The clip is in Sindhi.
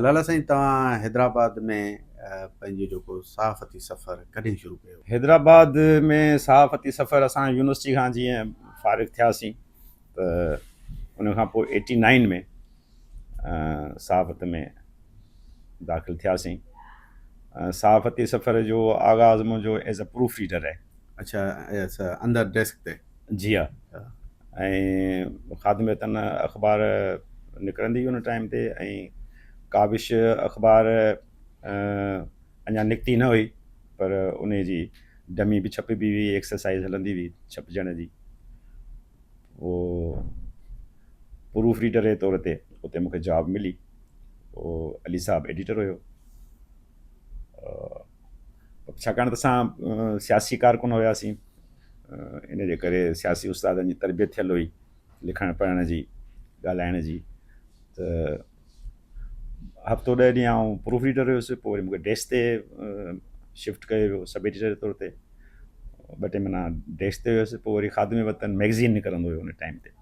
لالا سائين، توهان حيدرآباد ۾ پنهنجو جيڪو صحافتي سفر ڪڏهن شروع ڪيو؟ حيدرآباد ۾ صحافتي سفر اسان يونيورسٽي کان جيئن فارغ ٿياسين ته ان کان پوء ايٽي نائن ۾ صحافت ۾ داخل ٿياسين. صحافتي سفر جو آغاز منهنجو ايز اي پروف ريڊر آهي. اڇا، اندر ڊيسڪ تي؟ جي ها، ۽ خادم وطن اخبار نڪرندي هئي ان ٽائيم تي ۽ ڪاوش اخبار اڃا نڪتي نه هئي پر ان جي ڊمي به ڇپبي هئي، ايڪسرسائز هلندي هئي ڇپجڻ جي. پوء پروف ريڊر جي طور تي اتي مونکي جاب ملي. پوء علي صاحب ايڊيٽر هيو. ڇاڪاڻ ته اسان سياسي ڪارڪن هياسين، ان جي ڪري سياسي استادن جي تربيت ٿيل هئي لکڻ پڙهڻ جي، ڳالهائڻ جي. ته هفتو 10 ڏينهن آئون پروف ريڊر هيس، پوء وري مونکي ڊيسڪ تي شفٽ ڪيو ويو سب ايڊيٽر جي طور تي. 2-3 مهينا ڊيسڪ تي هيس، پوء وري خادم وطن ميگزين نڪرندو هيو ان ٽائيم تي.